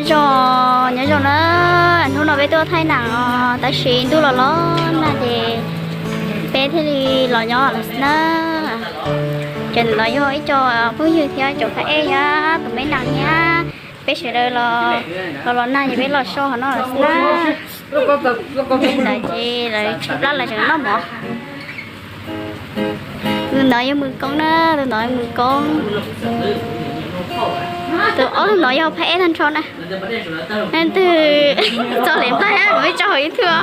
Nyob zoo, nyob zoo na, hnub no peb tuaj thaij nam os, tab sis ntuj los los nag ces peb thiaj li los nyob lawm xwb na. Ces no yog ib co phooj ywg thiab cov phab ej thiab tus me nam thiab peb sawv daws los, los los nag ces peb los so hauv no lawm xwb na. Ntawd ces lawv tsis plab lawv tseem noj mov. Tus ntawd yog Mws Koob na, tus ntawd yog Mws Koob. Tus ob tug no yog phab ej tag nrho na. Leej twg txo lem ntaig kuv peb tso hauv YouTube.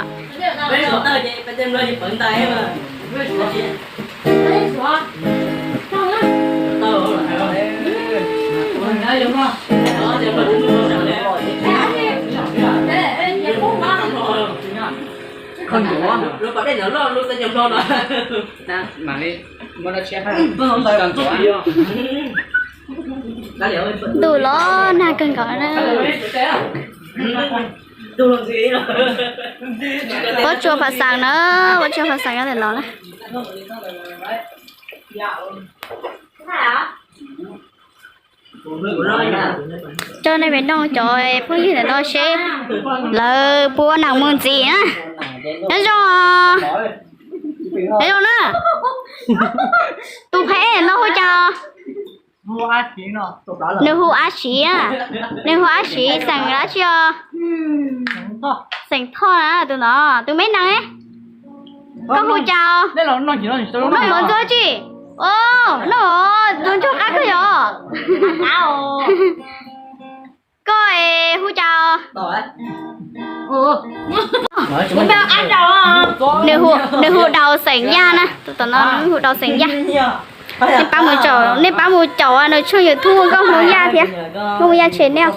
Ntuj los nag kawg nkaus na. Pob tsuas phav xeem na, pob tsuas phav xeem nyob ntawm no na. Coj nej mus nrog cov phooj ywg ntawm no seb lawv puas ua nam mus ntxiv na. Nyob zoo, nyob zoo na. Tus phab ej no hu cas? Nws hu Ab Siv, nws hu Ab Siv, xeem dab tsi os? Xeem Thoj na tus no. Tus me nam, koj hu cas? Noj mov ntxuav tsi? Noj ntxuav ntsuag qab kawg yog. Koj hu cas? Nws hu Daus xeem Yaj na, tus tom no nws hu Daus xeem Yaj. Nej pab mus caum, nej pab mus caum nws tshooj YouTube Nkauj Hmoob Yaj thiab, Nkauj Hmoob Yaj channel.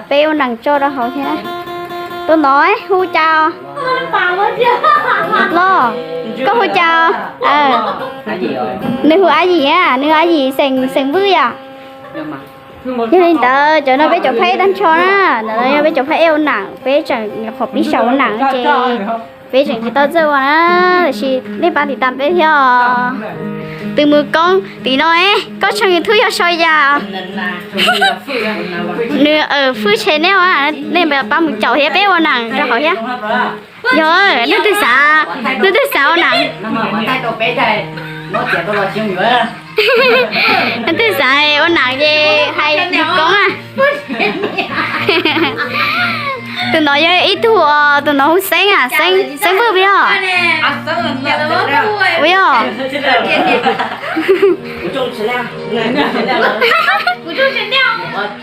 Peb ua neem tso rau hauv thiab. Tus no hu cas? Los, koj hu cas? Nws hu Ab Yim, nws hu Ab Yim xeem, xeem Vwj yom. Yog li ntawd cov no peb cov phab ej tag nrho na, ntawm no yog peb cov phab ej ua nam, peb tseem nyuam qhuav pib xyaum ua nam ces peb tseem tsis tau txawj ua na, tiam sis nej pab tiv tas peb thiab os. Tus Mws Koob tim no, koj tshooj YouTube yog sau yam? Nws Fwj channel, nej pab mus caum thiab peb ua nam rau hauv thiab. Yog, leej twg xav, leej twg xav ua nam, leej twg xav ua nam ces hais Mws Koob na. Tus no yog ib tug, tus no hu Xeeb, Xeeb Vwj puas yog? Puas yog?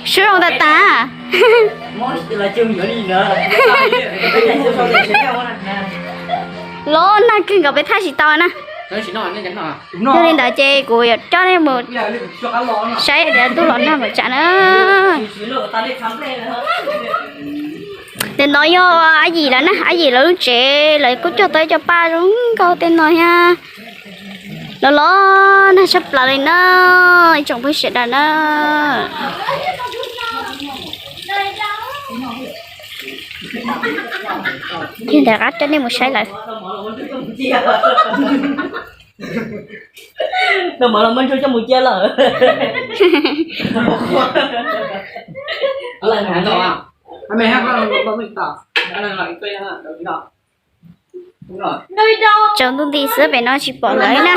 Sub zoo tas tas. Los nag kawg nkaus peb thaij tsis tau na. Yog li ntawd ces kuv yuav coj nej mus saib tias ntuj los nag npaum cas na. Ntawm no yog Ab Yim lawv na, Ab Yim lawv lub tsev lawv kuj cog tau ib co paj zoo nkauj tej no thiab. Los los nag tshaj plaws li na, ib tsoom phooj ywg sawv daws na. Tig ntawm qab coj nej mus saib lawm. Tsaus ntuj nti xwb pem no tsis pom lawv na.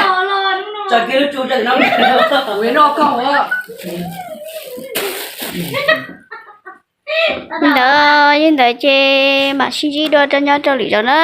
Ntawd yog ntawd ces mam sib ntsib dua rau nyob rau lwm zaus na.